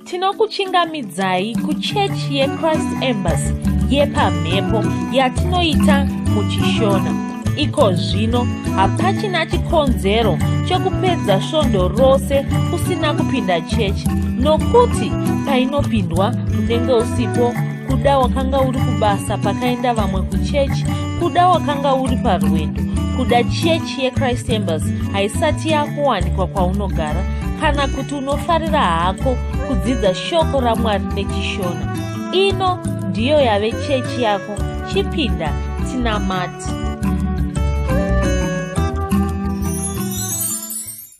Tinokuchingamidzai kuchechi yeChrist Embassy yepamhepo yatinoita muchiShona. Iko zvino hapachina chikonzero chekupedza svondo rose usina kupinda chechi nokuti painopindwa unenge usipo, kuda wakanga uri kubasa pakaenda vamwe kuchechi, kuda wakanga uri parwendo, kuda chechi yeChrist Embassy haisati yakuwanikwa kwaunogara, kana kuti unofarira hako kudzidza shoko raMwari nechiShona. Ino ndiyo yave chechi yako, chipinda tinamate.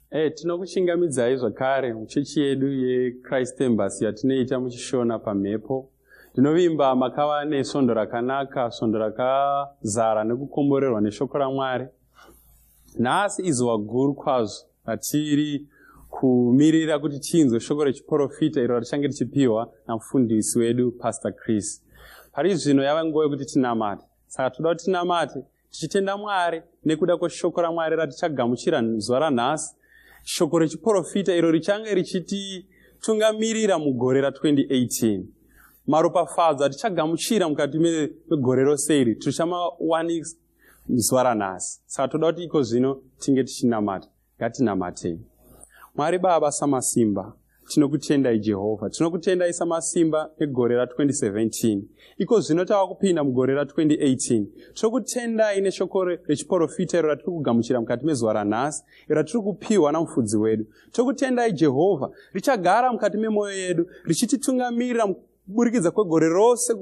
Hey, tinokuchingamidzai zvakare muchechi yedu yeChrist Embassy yatinoita muchiShona pamhepo. Ndinovimba makava nesvondo rakanaka, svondo rakazara nekukomborerwa neshoko raMwari. Nhasi izuva guru kwazvo ratiri kumirira kuti tinzwe shoko rechiporofita iro ratichange tichipiwa namufundisi wedu Pastor Chris. Pari zvino yava nguva yekuti tinamate. Saka toda kuti tinamate tichitenda Mwari nekuda kweshoko raMwari ratichagamuchira zuva ranhasi, shoko rechiporofita iro richange richititungamirira mugore ra2018. Maropafadzo atichagamuchira mukati megore rose iri tichamawanisa zuva ranhasi. Saka toda kuti iko zvino tinge tichinamata. Ngatinamatei. Mwari Baba Samasimba, tinokutendai Jehovha. Tinokutendai Samasimba negore ra2017. Iko zvino tava kupinda mugore ra2018. Tinokutendai neshoko rechiporofita iro ratiri kugamuchira mukati mezuva ranhasi, iro ratiri kupiwa namufudzi wedu. Tinokutendai Jehovha, richagara mukati memwoyo yedu, richititungamirira kuburikidza kwegore rose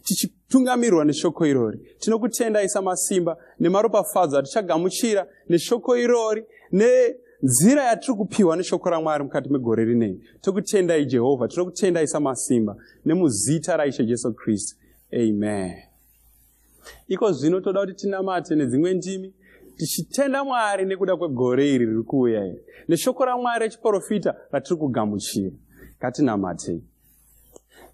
tichitungamirwa neshoko irori. Tinokutendai Samasimba nemaropafadzo atichagamuchira neshoko irori, nenzira yatiri kupiwa neshoko raMwari mukati megore rinei. Tokutendai Jehovha, tinokutendai Samasimba nemuzita raIshe Jesu Kristu, amen. Iko zvino toda kuti tinamate nedzimwe ndimi tichitenda Mwari nekuda kwegore iri riri kuuya iri neshoko raMwari rechiporofita ratiri kugamuchira. Ngatinamatei.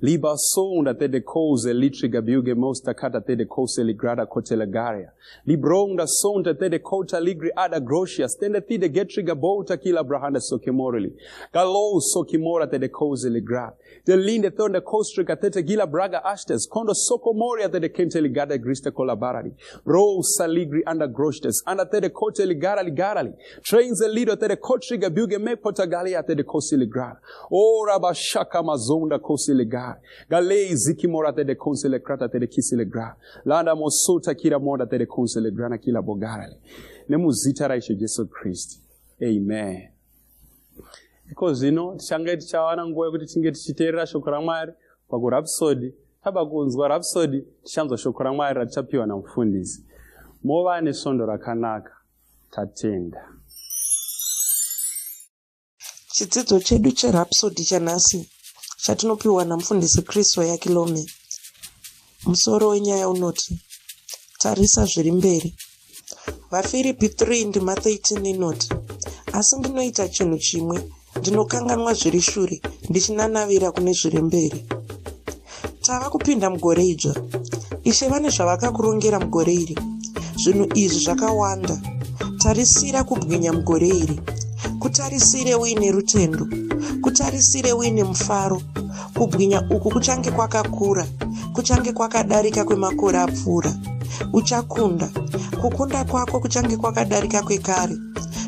Liba sonda tede cose litriga buge mosta kata tede cose ligrada kotelegaria. Libronda sonda tede kota ligri ada grotia stende tide getriga bota kila brahanda sokimorili. Galo sokimora tede cose ligra. De linde thonda kostrika tete gila braga ashtes kondo sokomoria tede kente ligada grista kolabarari. Bro saligri anda grostes anda tede kote ligara ligarali. Trains a lido tede kotriga buge me potagalia tede kosi ligra. O rabashaka mazonda kosi ligar. Galei zikimora tede konsele krata tede kisi ligra. Landa mosota kira moda tede konsele grana kila bogarali. Nemuzita raIshe Jesu Kristu. Amen. Iko zvino tichange tichawana nguva yekuti tinge tichiteerera shoko raMwari pakuRhapsody. Taba kunzwa Rhapsody, tichanzwa shoko raMwari ratichapiwa namufundisi. Mova nesvondo rakanaka. Tatenda. Chidzidzo chedu cheRhapsody chanhasi chatinopiwa namufundisi Chris Oyakilome. Musoro wenyaya unoti Tarisa zviri mberi. VaFiripi 3 ndima 13 inoti, Asi ndinoita chinhu chimwe, ndinokanganwa zviri shure, ndichinanavira kune zviri mberi. Tava kupinda mugore idzva. Ishe vane zvavakakurongera mugore iri. Zvinhu izvi zvakawanda. Tarisira kubwinya mugore iri. Kutarisire uine rutendo. Kutarisire uine mufaro. Kubwinya uku kuchange kwakakura, kuchange kwakadarika kwemakore apfuura. Uchakunda. Kukunda kwako kuchange kwakadarika kwekare.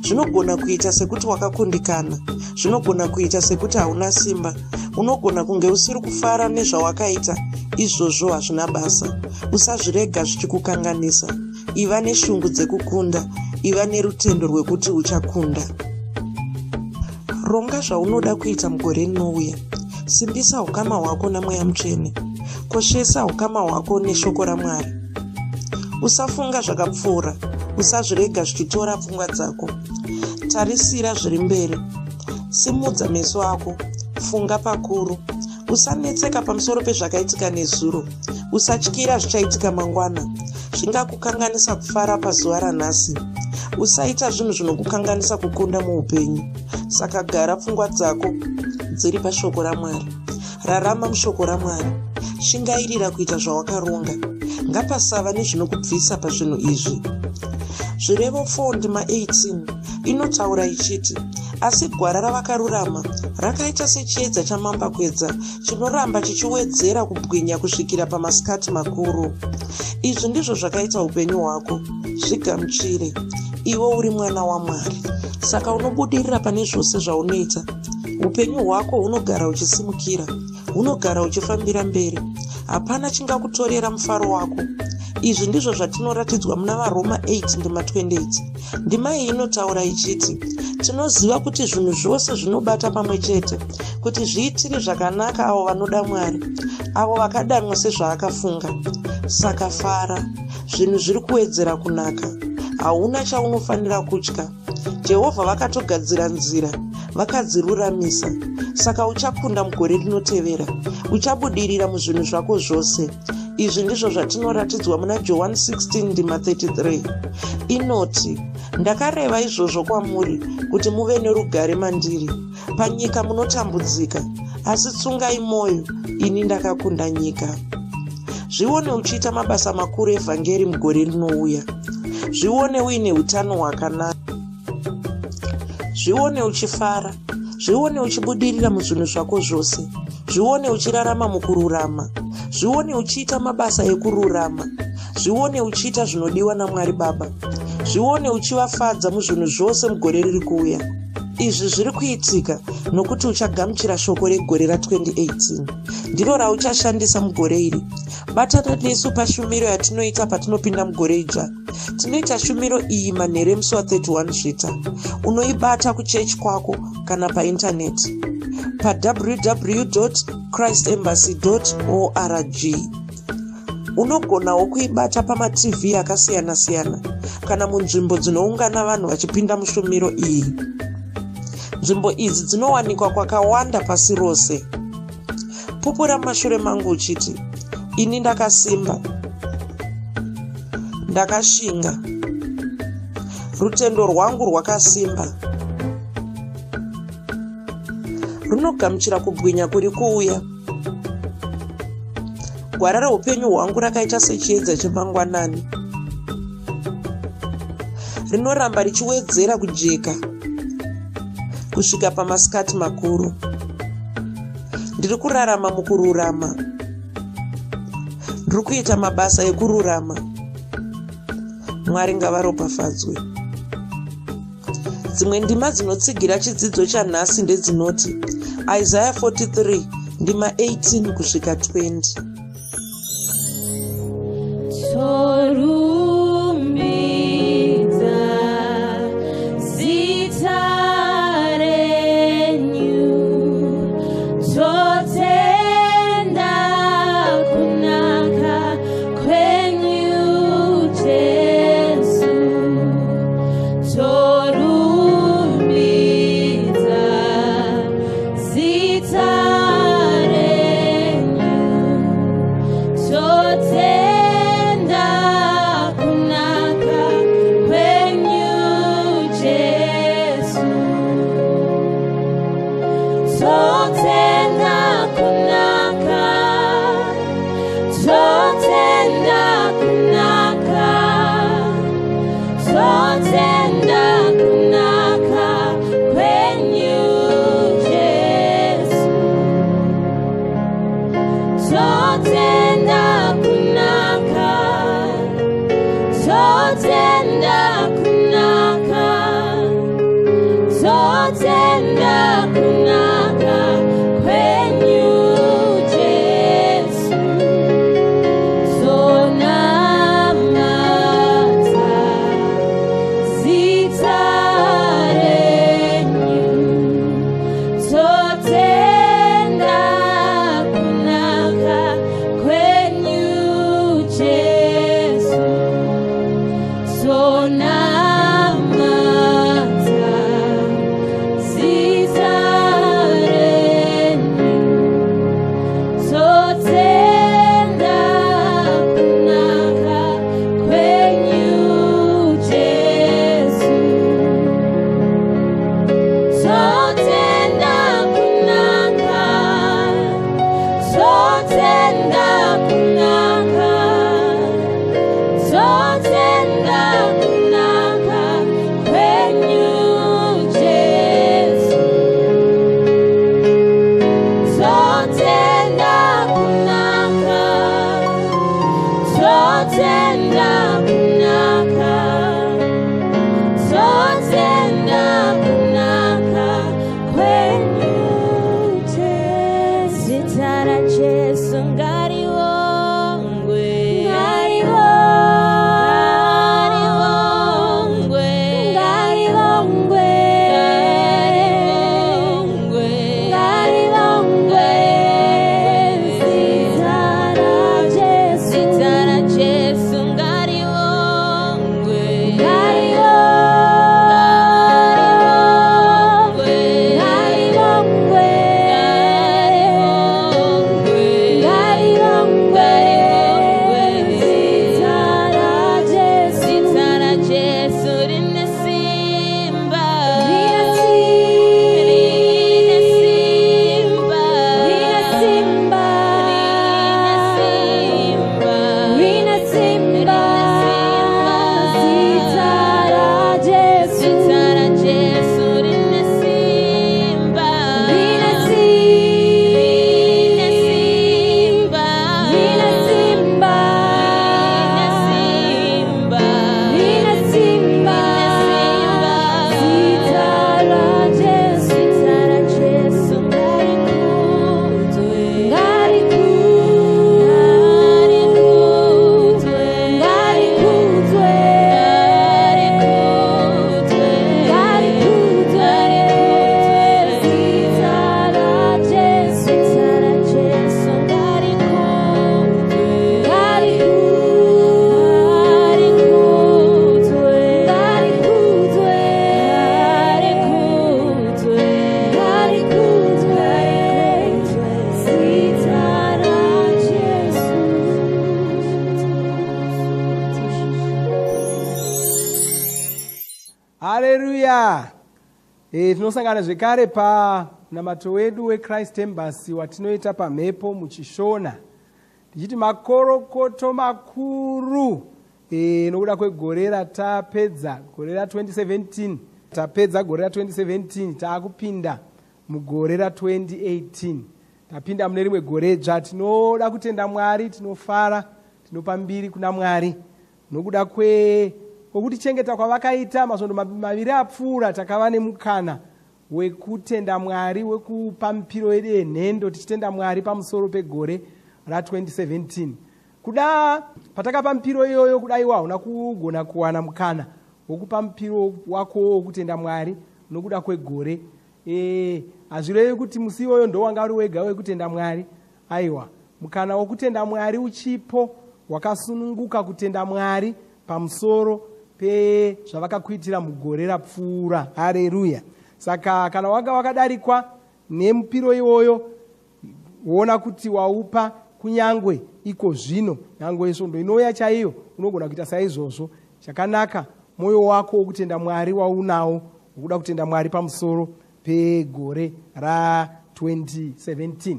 Zvinogona kuita sekuti wakakundikana. Zvinogona kuita sekuti hauna simba. Unogona kunge usiri kufara nezvawakaita. Izvozvo hazvina basa. Usazvirega zvichikukanganisa. Iva neshungu dzekukunda. Iva nerutendo rwekuti uchakunda. Ronga zvaunoda kuita mugore rinouya. Simbisa hukama hwako naMweya Mutsvene. Koshesa hukama hwako neshoko raMwari. Usafunga zvakapfuura. Usazvirega zvichitora pfungwa dzako. Tarisira zviri mberi. Simudza meso ako. Funga pakuru. Usanetseka pamusoro pezvakaitika nezuro. Usatyira zvichaitika mangwana. Zvingakukanganisa kufara pazuva ranhasi. Usaita zvinhu zvinokukanganisa kukunda muupenyu. Saka gara pfungwa dzako dziri pashoko raMwari. Rarama mushoko raMwari. Shingairira kuita zvawakaronga. Ngapasava nezvinokubvisa pazvinhu izvi. Zvirevo 4 ndima 18 inotaura ichiti, Asi gwara ravakarurama rakaita sechiedza chamambakwedza chinoramba chichiwedzera kubwinya kusvikira pamasikati makuru. Izvi ndizvo zvakaita upenyu hwako. Zvigamuchire. Iwe uri mwana waMwari. Saka unobudirira pane zvose zvaunoita. Upenyu hwako hunogara huchisimukira, hunogara huchifambira mberi. Hapana chingakutorera mufaro wako. Izvi ndizvo zvatinoratidzwa muna VaRoma 8 ndima 28. Ndima iyi inotaura ichiti, Tinoziva kuti zvinhu zvose zvinobata pamwe chete kuti zviitire zvakanaka avo vanoda Mwari, avo vakadanwa sezvaakafunga. Saka fara, zvinhu zviri kuwedzera kunaka. Hauna chaunofanira kutya. Jehovha vakatogadzira nzira, vakadziruramisa. Saka uchakunda mugore rinotevera. Uchabudirira muzvinhu zvako zvose. Izvi ndizvo zvatinoratidzwa muna Johani 16 ndima 33. Inoti, Ndakareva izvozvo kwamuri kuti muve nerugare mandiri. Panyika munotambudzika, asi tsungai mwoyo, ini ndakakunda nyika. Zvione uchiita mabasa makuru evhangeri mugore rinouya. Zvione uine utano hwakanaka. Zvione uchifara. Zvione uchibudirira muzvinhu zvako zvose. Zvione uchirarama mukururama. Zvione uchiita mabasa ekururama. Zvione uchiita zvinodiwa naMwari Baba. Zvione uchivafadza muzvinhu zvose mugore riri kuuya. Izvi zviri kuitika nokuti uchagamuchira shoko regore ra2018. Ndiro rauchashandisa mugore iri. Batana nesu pashumiro yatinoita patinopinda mugore idzva. Tinoita shumiro iyi manheru emusi wa31 Zvita. Unoibata kuchechi kwako kana paintaneti pawww.christembassy.org. Unogonawo kuibata pamaTV akasiyana-siyana kana munzvimbo dzinoungana vanhu vachipinda mushumiro iyi. Nzvimbo idzi dzinowanikwa kwakawanda pasi rose. Pupura mumashure mangu uchiti, Ini ndakasimba, ndakashinga, rutendo rwangu rwakasimba, runogamuchira kubwinya kuri kuuya. Gwara reupenyu hwangu rakaita sechiedza chemangwanani, rinoramba richiwedzera kujeka kusvika pamasikati makuru. Ndiri kurarama mukururama, ndiri kuita mabasa ekururama. Mwari ngavaropafadzwe. Dzimwe ndima dzinotsigira chidzidzo chanhasi ndedzinoti Isaya 43 ndima 18 kusvika 20. Torumbidza zita renyu, totenda kunaka kwenyu Jesu. Torumbidza zita renyu, totenda kunaka kwenyu Jesu. Totenda kunaka, totenda kunaka, totenda kunaka kwenyu Jesu. Totenda kunaka, totenda kunaka, totenda kunaka. Tinosangana zvekare panamato wedu weChrist Embassy watinoita pamhepo muchiShona, tichiti makorokoto makuru nokuda kwegore ratapedza, gore ra2017. Tapedza gore ra2017, taakupinda mugore ra2018. Tapinda mune rimwe gore dzva. Tinoda kutenda Mwari, tinofara, tinopa mbiri kuna Mwari nokuda kwekutichengeta kwavakaita. Masvondo maviri apfuura takava nemukana wekutenda Mwari, wekupa mipiro yedu yenhendo, tichitenda Mwari pamusoro pegore ra2017. Kuda patakapa mipiro iyoyo, kuda iwe hauna kugona kuwana mukana wokupa mupiro wako wokutenda Mwari nokuda kwegore, hazvirevi kuti musi iwoyo ndo wanga uri wega wekutenda Mwari. Aiwa, mukana wokutenda Mwari uchipo, wakasununguka kutenda Mwari pamusoro pezvavakakuitira mugore rapfuura. Hareruya! Saka kana wanga wakadarikwa nemupiro iwoyo, woona kuti waupa kunyangwe iko zvino, nyangwe svondo inouya chaiyo unogona kuita saizvozvo. Chakanaka mwoyo wako wokutenda Mwari waunawo, wokuda kutenda Mwari pamusoro pegore ra2017.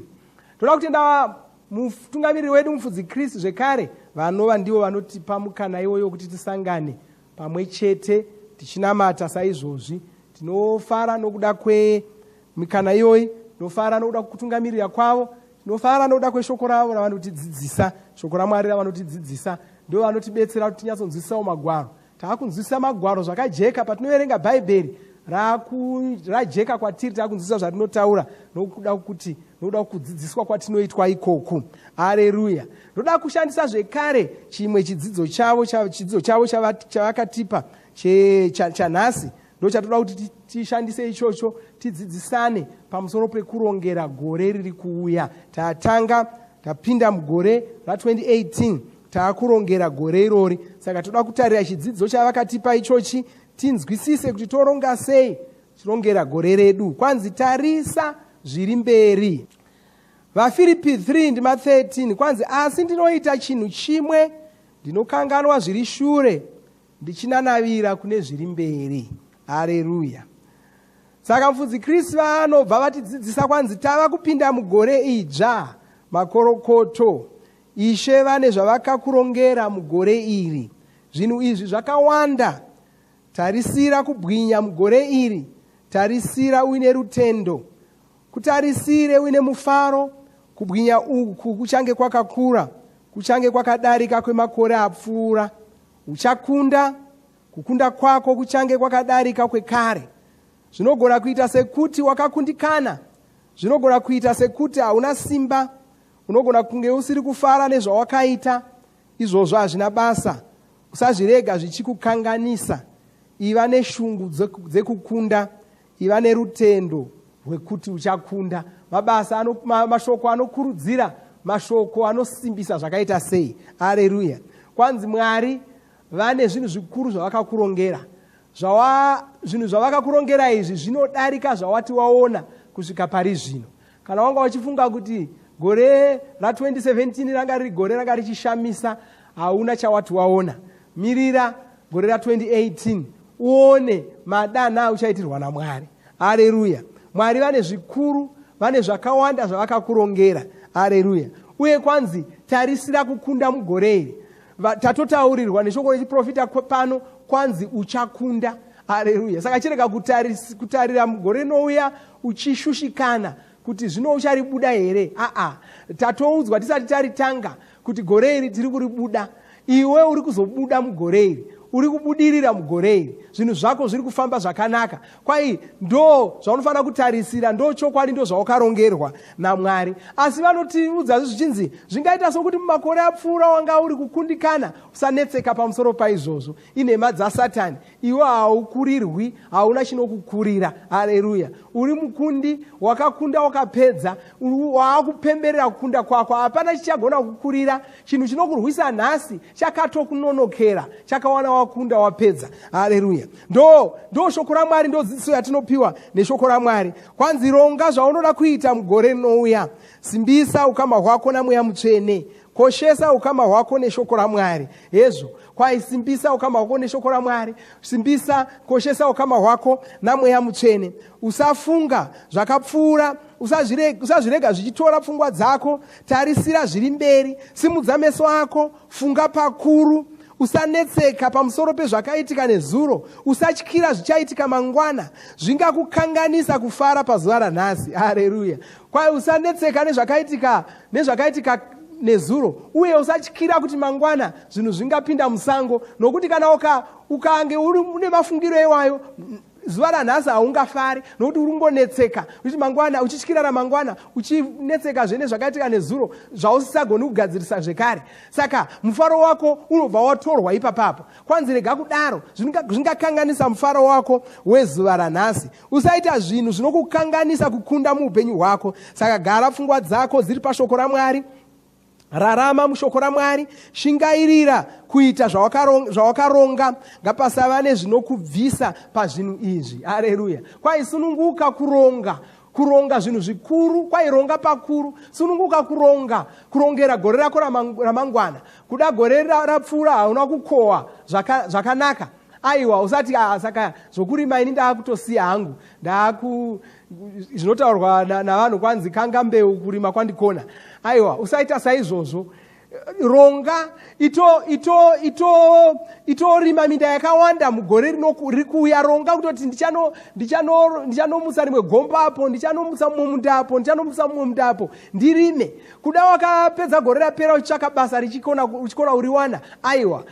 Toda kutenda mutungamiriri wedu, mufudzi Kristu, zvekare, vanova ndivo vanotipa mukana iwoyo wekuti tisangane pamwe chete tichinamata saizvozvi. Tinofara nokuda kwemikana iyoyi, tinofara nokuda kutungamirira kwavo, tinofara nokuda kweshoko ravo ravanotidzidzisa, shoko raMwari ravanotidzidzisa. Ndo vanotibetsera kuti tinyatsonzwisisawo magwaro. Taakunzwisisa magwaro zvakajeka. Patinoverenga Bhaibheri, rajeka kwatiri, taakunzwisisa zvarinotaura nokuda kuti nokuda kudzidziswa kwatinoitwa ikoku. Areruya! Ndoda kushandisa zvekare chimwe chidzidzo chavo, chidzidzo chavo chavakatipa chanhasi. Ndo chatoda kuti tishandise ichocho, tidzidzisane pamusoro pekurongera gore riri kuuya. Tatanga, tapinda mugore ra2018, taakurongera gore irori. Saka toda kutarira chidzidzo chavakatipa ichochi, tinzwisise kuti toronga sei, tirongera gore redu. Kwanzi, tarisa zviri mberi. VaFiripi 3 ndima 13, kwanzi, "Asi ndinoita chinhu chimwe, ndinokanganwa zviri shure, ndichinanavira kune zviri mberi." Hareruya! Saka mufudzi Kristu vanobva vatidzidzisa, kwanzi tava kupinda mugore idzva. Makorokoto! Ishe vane zvavakakurongera mugore iri. Zvinhu izvi zvakawanda. Tarisira kubwinya mugore iri. Tarisira uine rutendo, kutarisire uine mufaro. Kubwinya uku kuchange kwakakura, kuchange kwakadarika kwemakore apfuura. Uchakunda. Kukunda kwako kuchange kwakadarika kwekare. Zvinogona kuita sekuti wakakundikana, zvinogona kuita sekuti hauna simba, unogona kunge usiri kufara nezvawakaita. Izvozvo hazvina basa, usazvirega zvichikukanganisa. Iva neshungu dzekukunda, iva nerutendo rwekuti uchakunda. Mabasa ano, mashoko anokurudzira, mashoko anosimbisa zvakaita sei! Areruya! Kwanzi Mwari vane zvinhu zvikuru zvavakakurongera. Zvinhu zvavakakurongera izvi zvinodarika zvawati waona kusvika pari zvino. Kana wanga uchifunga kuti gore ra2017 ranga riri gore ranga richishamisa, hauna chawati waona. Mirira gore ra2018 uone madanha auchaitirwa naMwari. Areruya! Mwari vane zvikuru, vane zvakawanda zvavakakurongera. Areruya! Uye kwanzi tarisira kukunda mugore iri. Tatotaurirwa neshoko rechiprofita pano, kwanzi uchakunda. Areruya! Saka chirega kutarira mugore rinouya uchishushikana kuti zvino ucharibuda here. Aa, tatoudzwa tisati taritanga kuti gore iri tiri kuribuda. Iwe uri kuzobuda mugore iri, uri kubudirira mugore iri, zvinhu zvako zviri kufamba zvakanaka. Kwai ndo zvaunofanira kutarisira, ndo chokwadi, ndo zvawakarongerwa naMwari. Asi vanotiudzazve zvichinzi zvingaita sokuti mumakore apfuura wanga uri kukundikana. Usanetseka pamusoro paizvozvo, inhema dzaSatani. Iwe haukurirwi, hauna chinokukurira. Hareruya! Uri mukundi, wakakunda, wakapedza, waakupemberera kukunda kwako. Hapana chichagona kukurira. Chinhu chinokurwisa nhasi chakatokunonokera, chakawana wakunda, wapedza. Hareruya! Ndo shoko raMwari, ndo dzidziso yatinopiwa neshoko raMwari. Kwanzi ronga zvaunoda kuita mugore rinouya. Simbisa ukama hwako naMweya Mutsvene. Koshesa ukama hwako neshoko raMwari. Hezvo, kwai simbisa ukama hwako neshoko raMwari. Simbisa, koshesa ukama hwako naMweya Mutsvene. Usafunga zvakapfuura, usazvirega zvichitora pfungwa dzako. Tarisira zviri mberi, simudza meso ako, funga pakuru. Usanetseka pamusoro pezvakaitika nezuro, usatyira zvichaitika mangwana, zvingakukanganisa kufara pazuva ranhasi. Hareruya! Kwai usanetseka nezvakaitika nezuro, uye usatyira kuti mangwana zvinhu zvingapinda musango, nokuti kana ukange uri une mafungiro iwayo, zuva ranhasi haungafari, nokuti uri kungonetseka uchiti mangwana, uchityira ramangwana, uchinetsekazve nezvakaitika nezuro zvausisagoni kugadzirisa zvekare. Saka mufaro wako unobva watorwa ipapapo. Kwanzi rega kudaro, zvingakanganisa mufaro wako wezuva ranhasi. Usaita zvinhu zvinokukanganisa kukunda muupenyu hwako. Saka gara pfungwa dzako dziri pashoko raMwari, rarama mushoko raMwari, shingairira kuita zvawakaronga, ngapasava nezvinokubvisa pazvinhu izvi. Hareruya! Kwai sununguka kuronga zvinhu zvikuru, kwaironga pakuru. Sununguka kuronga, kurongera gore rako ramangwana. Kuda gore rapfuura hauna kukohwa zvakanaka. Aiwa, usati saka zvokurima ini ndaakutosiya hangu, ndaaku zvinotaurwa navanhu kwanzi kanga mbeu kurima kwandikona. Aiwa, usaita saizvozvo. Ronga, itorima minda yakawanda mugore riri kuuya. Ronga kutoti ndichanomutsa rimwe gomba apo, ndichanomutsa mumwe munda apo, ndichanomutsa mumwe munda apo, ndirime. Kuda wakapedza gore rapera uchitsvaka basa richikona uriwana. Aiwa,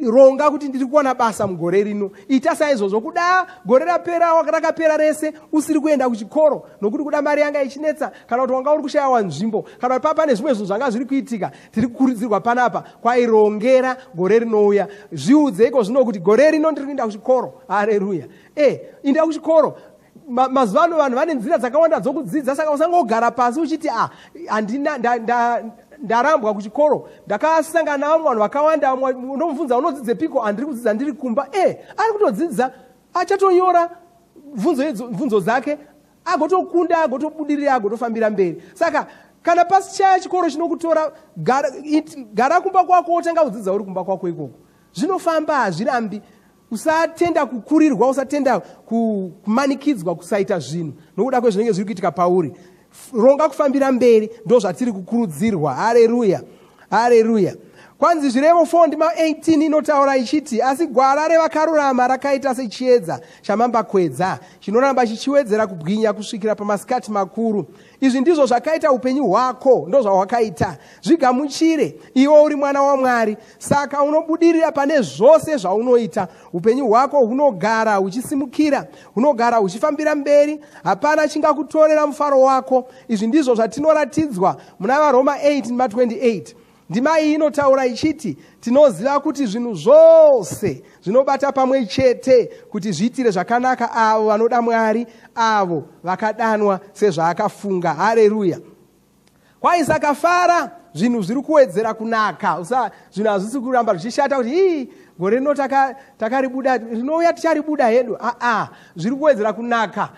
ronga kuti ndiri kuwana basa mugore rino. Ita saizvozvo. Kuda gore rapera rakapera rese usiri kuenda kuchikoro nokuti kuda mari yanga ichinetsa, kana kuti wanga uri kushayawa nzvimbo, kana kuti pane zvimwe zvinhu zvanga zviri kuitika. Tiri kukurudzirwa panapa kwairongera gore rinouya. Zviudzeiko zvino kuti gore rino ndiri kuenda kuchikoro. Hareruya! Inda kuchikoro. Mazuva ano vanhu vane nzira dzakawanda dzokudzidza, saka usangogara pasi uchiti handina, ndarambwa kuchikoro. Ndakasangana navamwe vanhu vakawanda, unomubvunza unodzidzepiko? Handiri kudzidza, ndiri kumba. Ari kutodzidza, achatonyora bvunzo dzake, agotokunda, agotobudirira, agotofambira mberi. Saka kana pasichaya chikoro chinokutora, gara kumba kwako, wotanga kudzidza uri kumba kwako ikoko. Zvinofamba, hazvirambi. Usatenda kukurirwa, usatenda kumanikidzwa kusaita zvinhu nokuda kwezvinenge zviri kuitika pauri. Ronga kufambira mberi, ndo zvatiri kukurudzirwa. Hareruya, hareruya! Kwanzi Zvirevo 4 ndima 18 inotaura ichiti, asi gwara revakarurama rakaita sechiedza chamambakwedza, chinoramba chichiwedzera kubwinya kusvikira pamasikati makuru. Izvi ndizvo zvakaita upenyu hwako, ndo zvahwakaita. Zvigamuchire, iwe uri mwana waMwari, saka unobudirira pane zvose zvaunoita. Upenyu hwako hunogara huchisimukira, hunogara huchifambira mberi. Hapana chingakutorera mufaro wako. Izvi ndizvo zvatinoratidzwa muna vaRoma 8 ndima 28. Ndima iyi inotaura ichiti tinoziva kuti zvinhu zvose zvinobata pamwe chete kuti zviitire zvakanaka avo vanoda Mwari, avo vakadanwa sezvaakafunga. Hareruya! Kwai saka fara, zvinhu zviri kuwedzera kunaka. Zvinhu hazvisi kuramba zvichishata kuti ii gore rino takaribuda, rinouya ticharibuda hedu. Aa, zviri kuwedzera kunaka.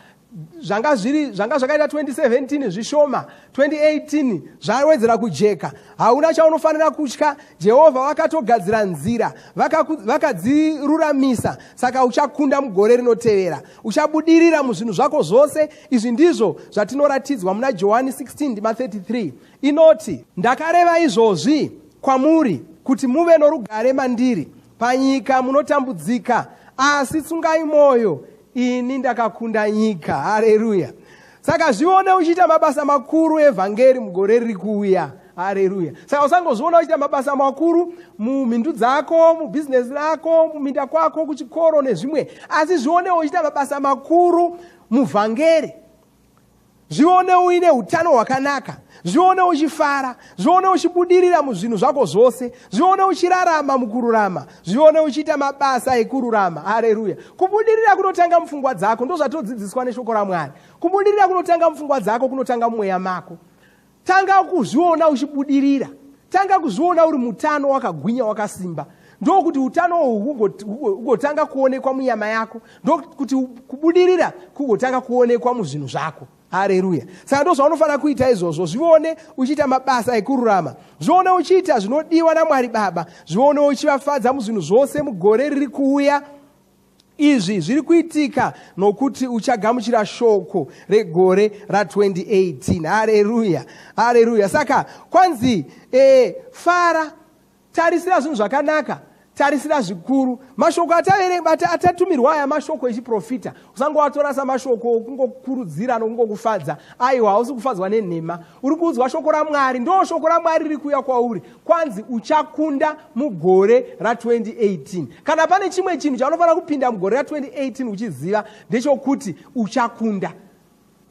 Zvanga zvakaita 2017 zvishoma, 2018 zvawedzera kujeka. Hauna chaunofanira kutya. Jehovha vakatogadzira nzira, vakadziruramisa, saka uchakunda mugore rinotevera, uchabudirira muzvinhu zvako zvose. Izvi ndizvo zvatinoratidzwa muna Johani 16 ndima 33 inoti, ndakareva izvozvi kwamuri kuti muve norugare mandiri. Panyika munotambudzika, asi tsungai mwoyo, ini ndakakunda nyika. Hareruya! Saka zvione uchiita mabasa makuru evhangeri mugore riri kuuya. Hareruya! Saka usangozviona uchiita mabasa makuru mumhindu dzako, mubhizinesi rako, muminda kwako, kuchikoro nezvimwe, asi zvione uchiita mabasa makuru muvhangeri. Zvione uine utano hwakanaka, zvione uchifara, zvione uchibudirira muzvinhu zvako zvose, zvione uchirarama mukururama, zvione uchiita mabasa ekururama. Hareruya! Kubudirira kunotanga mupfungwa dzako, ndozvatodzidziswa neshoko raMwari. Kubudirira kunotanga mupfungwa dzako, kunotanga mumweya mako. Tanga kuzviona uchibudirira, tanga kuzviona uri mutano, wakagwinya, wakasimba. Ndokuti utano uhwu hugotanga kuonekwa munyama yako, ndokuti kubudirira kugotanga kuonekwa muzvinhu zvako. Hareruya! Saka ndo zvaunofanira kuita izvozvo. Zvione uchiita mabasa ekururama, zvione uchiita zvinodiwa naMwari Baba, zvione uchivafadza muzvinhu zvose mugore riri kuuya. Izvi zviri kuitika nokuti uchagamuchira shoko regore ra2018. Hareruya, hareruya! Saka kwanzi fara, tarisira zvinhu zvakanaka, tarisira zvikuru. Mashoko atatumirwa aya mashoko echiprofita. Usangovatora samashoko okungokurudzira nokungokufadza. Aiwa, hausi kufadzwa nenhema, uri kuudzwa shoko raMwari. Ndo shoko raMwari riri kuuya kwauri. Kwanzi uchakunda mugore ra2018. Kana pane chimwe chinhu chaunofanira kupinda mugore ra2018 uchiziva, ndechokuti uchakunda.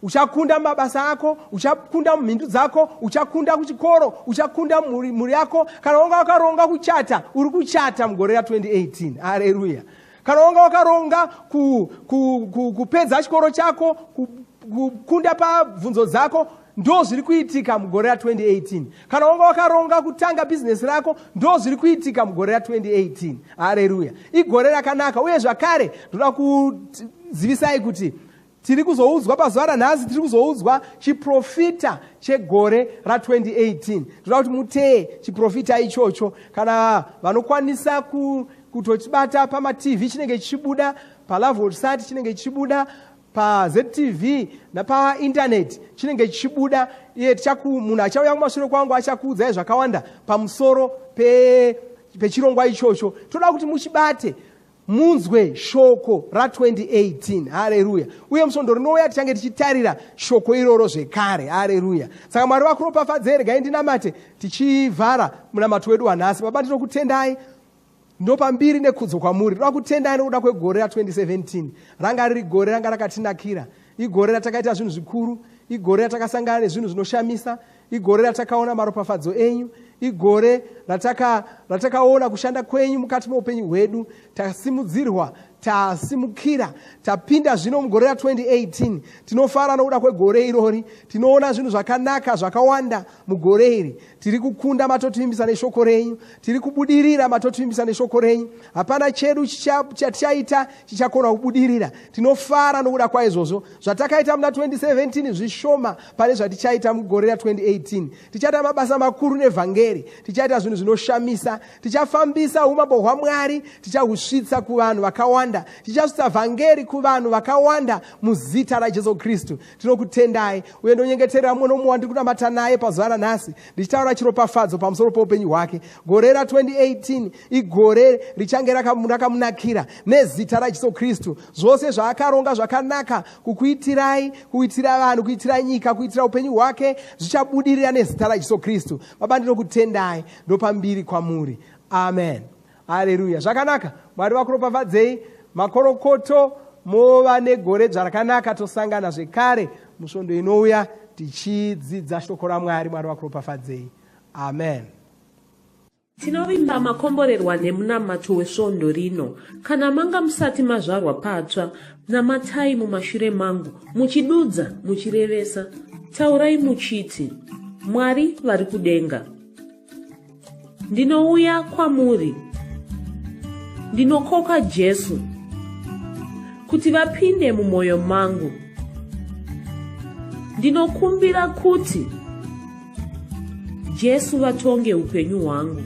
Uchakunda mumabasa ako, uchakunda mumhindu dzako, uchakunda kuchikoro, uchakunda mhuri yako. Kana wanga wakaronga kuchata, uri kuchata mugore ra2018. Hareruya! Kana wanga wakaronga kupedza chikoro chako, kukunda pabvunzo dzako, ndo zviri kuitika mugore ra2018. Kana wanga wakaronga kutanga bhizinesi rako, ndo zviri kuitika mugore ra2018. Hareruya! Igore rakanaka. Uye zvakare ndoda kuzivisai kuti tiri kuzoudzwa pazuva ranhasi, tiri kuzoudzwa chiprofita chegore ra2018. Ndoda kuti muteye chiprofita ichocho. Kana vanokwanisa kutochibata pamaTV, chinenge chichibuda paLavosat, chinenge chichibuda paZTV napaindaneti, chinenge chichibuda. Iye munhu achauya kumashure kwangu achakuudzai zvakawanda pamusoro pechirongwa ichocho. Toda kuti muchibate, munzwe shoko ra2018. Hareruya! Uye musvondo rinouya tichange tichitarira shoko iroro zvekare. Hareruya! Saka Mwari vakuropafadzei. Regai ndinamate tichivhara munamato wedu wanhasi. Baba, ndinokutendai, ndopa mbiri nekudzo kwamuri. Ndoda kutendai nokuda kwegore ra2017. Ranga riri gore ranga rakatinakira, igore ratakaita zvinhu zvikuru, igore ratakasangana nezvinhu zvinoshamisa, igore ratakaona maropafadzo enyu, igore ratakaona kushanda kwenyu mukati meupenyu hwedu. Tasimudzirwa, tasimukira, tapinda zvino mugore ra2018. Tinofara nokuda kwegore irori. Tinoona zvinhu zvakanaka zvakawanda mugore iri. Tiri kukunda, matotivimbisa neshoko renyu. Tiri kubudirira, matotivimbisa neshoko renyu. Hapana chedu chatichaita chichakona kubudirira. Tinofara nokuda kwaizvozvo. Zvatakaita muna 2017 zvishoma pane zvatichaita mugore ra2018. Tichaita mabasa makuru nevhangeri, tichaita zvinhu zvinoshamisa, tichafambisa umambo hwaMwari, tichahusvitsa kuvanhu vakawanda, tichasvitsa vhangeri kuvanhu vakawanda muzita raJesu Kristu. Tinokutendai. Uye ndonyengeterera mumwe nomumwe wandiri kunamata naye pazuva ranhasi, ndichitaura chiropafadzo pamusoro poupenyu hwake. Gore ra2018 igore richange rakamunakira nezita raJesu Kristu. Zvose zvaakaronga zvakanaka kukuitirai, kuitira vanhu, kuitira nyika, kuitira upenyu hwake, zvichabudirira nezita raJesu Kristu. Baba, ndinokutendai, ndopambiri kwamuri. Amen. Hareruya! Zvakanaka. Mwari vakuropafadzei. Makorokoto, mova negore dzvarakanaka. Tosangana zvekare musvondo inouya tichidzidza shoko raMwari. Mwari vakuropafadzei. Amen. Tinovimba makomborerwa nemunamato wesvondo rino. Kana manga musati mazvarwa patsva, namatai mumashure mangu, muchidudza, muchirevesa. Taurai muchiti, Mwari vari kudenga, ndinouya kwamuri. Ndinokoka Jesu kuti vapinde mumwoyo mangu. Ndinokumbira kuti Jesu vatonge upenyu hwangu.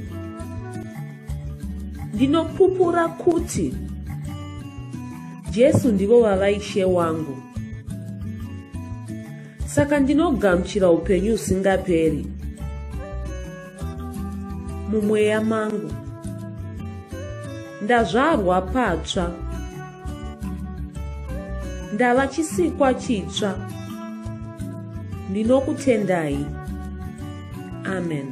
Ndinopupura kuti Jesu ndivo vava Ishe wangu. Saka ndinogamuchira upenyu husingaperi mumweya mangu. Ndazvarwa patsva. Ndava chisikwa chitsva. Ndinokutendai. Amen.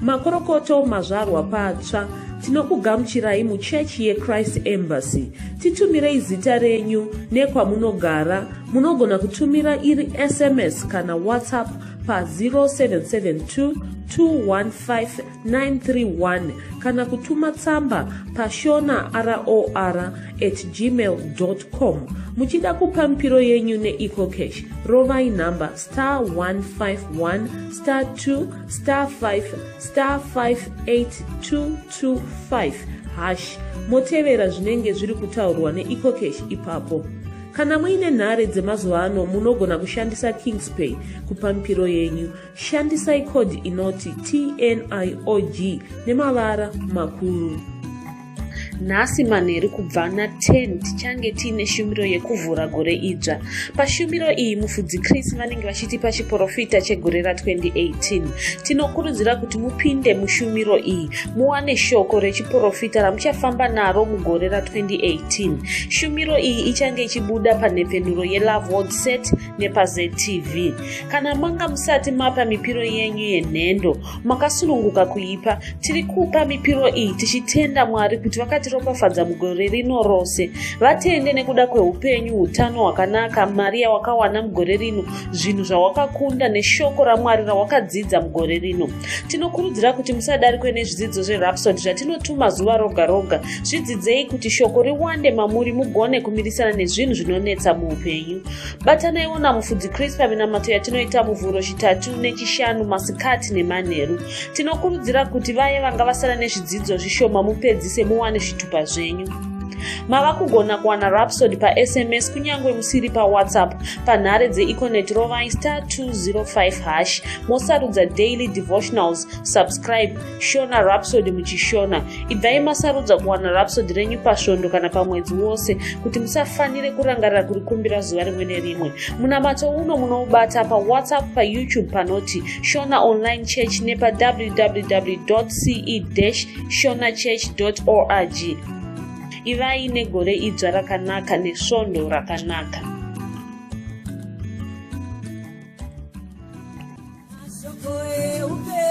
Makorokoto, mazvarwa patsva. Tinokugamuchirai muchechi yeChrist Embassy. Titumirei zita renyu nekwamunogara. Munogona kutumira iri SMS kana WhatsApp pa 0772 215931 kana kutuma tsamba pashona ror at gmail com. Muchida kupa mipiro yenyu neEcoCash, rovai nhamba star 151 star 2 star 5 star 58225 hash, motevera zvinenge zviri kutaurwa neEcoCash ipapo. Kana muine nhare dzemazuva ano, munogona kushandisa Kingspay kupa mipiro yenyu. Shandisai kodhi inoti TNIOG nemavara makuru. Nhasi manheru kubva na10 tichange tiine shumiro yekuvhura gore idzva. Pashumiro iyi, mufudzi Chris vanenge vachitipa chiprofita chegore ra2018. Tinokurudzira kuti mupinde mushumiro iyi, muwane shoko rechiprofita ramuchafamba naro mugore ra2018. Shumiro iyi ichange ichibuda panhepfenuro yeLove World Set nepaZTV. Kana manga musati mapa mipiro yenyu yenhendo, makasununguka kuipa. Tiri kupa mipiro iyi tichitenda Mwari kuti vakatiropafadza mugore rino rose. Vatende nekuda kweupenyu, utano hwakanaka, mari yawakawana mugore rino, zvinhu zvawakakunda neshoko raMwari rawakadzidza mugore rino. Tinokurudzira kuti musadarikwe nezvidzidzo zveRhapsody zvatinotuma zuva roga roga. Zvidzidzei kuti shoko riwande mamuri, mugone kumirisana nezvinhu zvinonetsa muupenyu. Batanaiwo namufudzi Chris paminamato yatinoita Muvhuro, Chitatu neChishanu, masikati nemanheru. Tinokurudzira kuti vaya vanga vasara nezvidzidzo zvishoma mupedzise, muwane zvitupa zvenyu. Mava kugona kuwana Rhapsody paSMS kunyange musiri paWhatsApp. Panhare dzeEconet, rovai star 205 hash, mosarudza Daily Devotionals, subscribe Shona Rhapsody muchiShona. Ibvai masarudza kuwana Rhapsody renyu pasvondo kana pamwedzi wose kuti musafanire kurangarira kurikumbira zuva rimwe nerimwe. Munamato uno munoubata paWhatsApp, paYouTube panoti Shona Online Church nepa www ce shonachurch org. Ivai negore idzva rakanaka nesvondo rakanaka. Mashoko eupenyu.